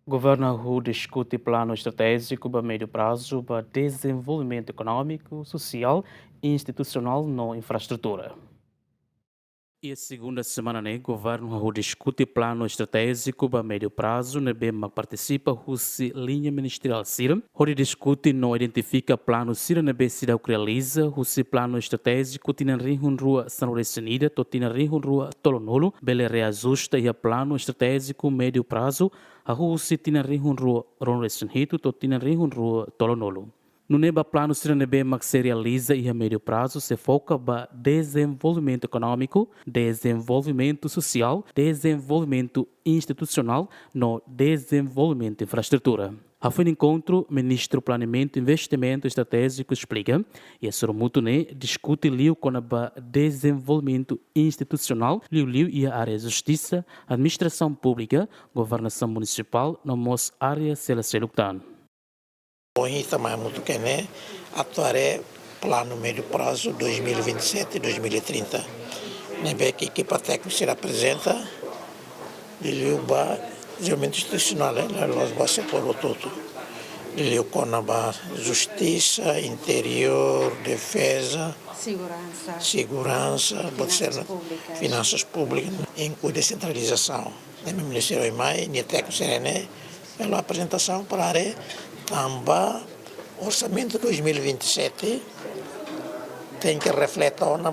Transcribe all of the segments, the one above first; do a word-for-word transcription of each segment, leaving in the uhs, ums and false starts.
Governu hahú diskute planu estratéjiku ba médiu prazu ba dezenvolvimentu ekonómiku, sosiál, institusionál no infraestrutura. Iha segunda semana ne'e, governu hahú diskute planu estratéjiku ba médiu prazu ne'ebé mak partisipa husi liña ministeriál sira, hodi diskute no identifika planu sira ne'ebé seidauk realiza husi planu estratéjiku tinan rihun rua sanulu-resin-ida to'o tinan rihun rua tolunulu, bele reajusta iha planu estratéjiku médiu prazu, hahú husi tinan rihun rua ruanulu-resin-hitu to'o tinan rihun rua tolunulu. Nune'e ba planu sira ne'ebé mak sei realiza iha médiu prazu sei foka ba dezenvolvimentu ekonómiku, dezenvolvimentu sosiál, dezenvolvimentu institusionál no dezenvolvimentu infraestrutura. Hafoin enkontru, Ministru Planeamentu Investimentu Estratéjiku esplika, iha sorumutu ne'e diskute liu kona-ba dezenvolvimentu institusionál, liuliu iha área justisa, administrasaun públika, governasaun munisipál no mós área seluk-seluk tan. Ohin ita mai hamutuk iha ne'e atu haree planu médiu prazu dois mil e vinte e sete, dois mil e trinta. Ne'ebé ke ekipa téknika sira aprezenta, liuliu ba dezenvolvimentu institusionál, eh, la'ós ba setór hotu-hotu. Liuliu kona-ba justisa, interiór, defeza, Seguransa. seguransa, Finansas públikas. finansas públikas, inklui desentralizasaun. Ne'e ministériu mai, nia tékniku sira ne'e, halo aprezentasaun para haree tanba orsamentu dois mil e vinte e sete tenke reflete ona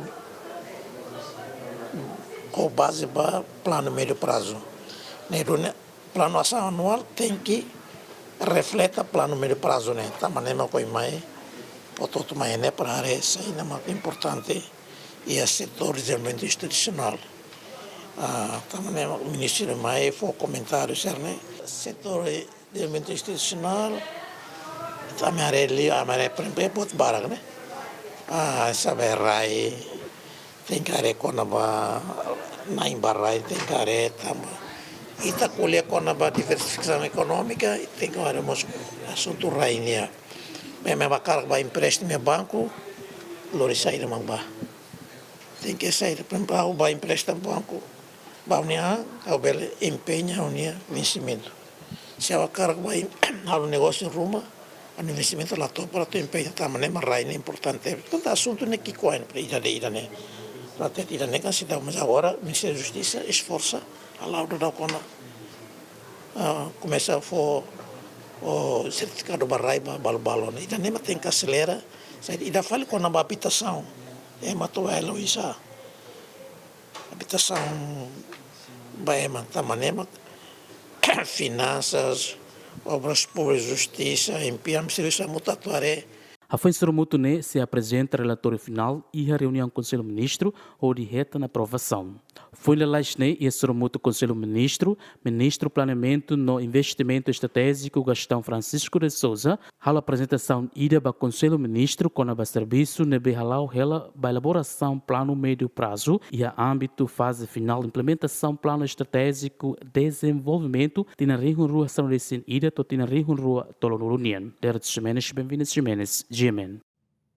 ho baze ba planu médiu prazu. Ne'e duni planu asaun anuál tenke reflete planu médiu prazu ne'e. Tanba ne'e mak ohin mai, hotu-hotu mai ne'e para haree saida mak importante iha setór dezenvolvimentu institusionál. Ah, tanba ne'e ministru mai fó komentáriu sira-ne'e. Setór dezenvolvimentu institusionál, ita mai haree liu, ami haree, por ezemplu, buat barak ne'e. Ah, saida rai, tenke haree kona-ba na'in ba rai, tenke haree tanba ita ko'alia kona-ba diversifikasaun ekonómika, tenke haree mós asuntu rai nian. Memang ba karik ba empréstimu banku, lori saida mak ba. Tenke saida, por ezemplu, ha'u ba empréstimu banku, ba ha'u-nia, ha'u bele empeña ha'u-nia vensimentu. Se ha'u hakarak ba em-, halo negósiu ruma, ha'u-nia vensimentu la to'o para atu empeña, tanba ne'e mak rai ne'e importante. Portantu asuntu ne'e ki'ikoan, ida-ne'e, ida-ne'e. Portantu ida-ne'e kan seidauk, mas agora Ministériu Justisa esforsa, hala'o daudaun kona, ah, komesa fó, o sertifikadu ba rai ba balu-balu ne'e. Ida-ne'e mak tenke aselera, saida, ida fali kona-ba abitasaun. Ema atu bá hela oinsá. Abitasaun ba ema, tanba ne'e mak finansas, obras públikas, justisa, empiam, servisu hamutuk atu haree. Hafoin sorumutu ne'e sei aprezenta relatóriu finál iha reuniaun Konsellu Ministru hodi hetan aprovasaun. Foin lalais ne'e, iha sorumutu Konsellu Ministru, Ministru Planeamentu no Investimentu Estratéjiku Gastão Francisco de Sousa halo aprezentasaun ida ba Konsellu Ministru kona-ba servisu ne'ebé hala'o hela ba elaborasaun planu médiu prazu iha ámbitu faze finál implementasaun Planu Estratéjiku Dezenvolvimentu tinan rihun rua sanulu-resin-ida to'o tinan rihun rua tolunulu nian. Derek Ximenes, Benvinus Ximenes, G M N.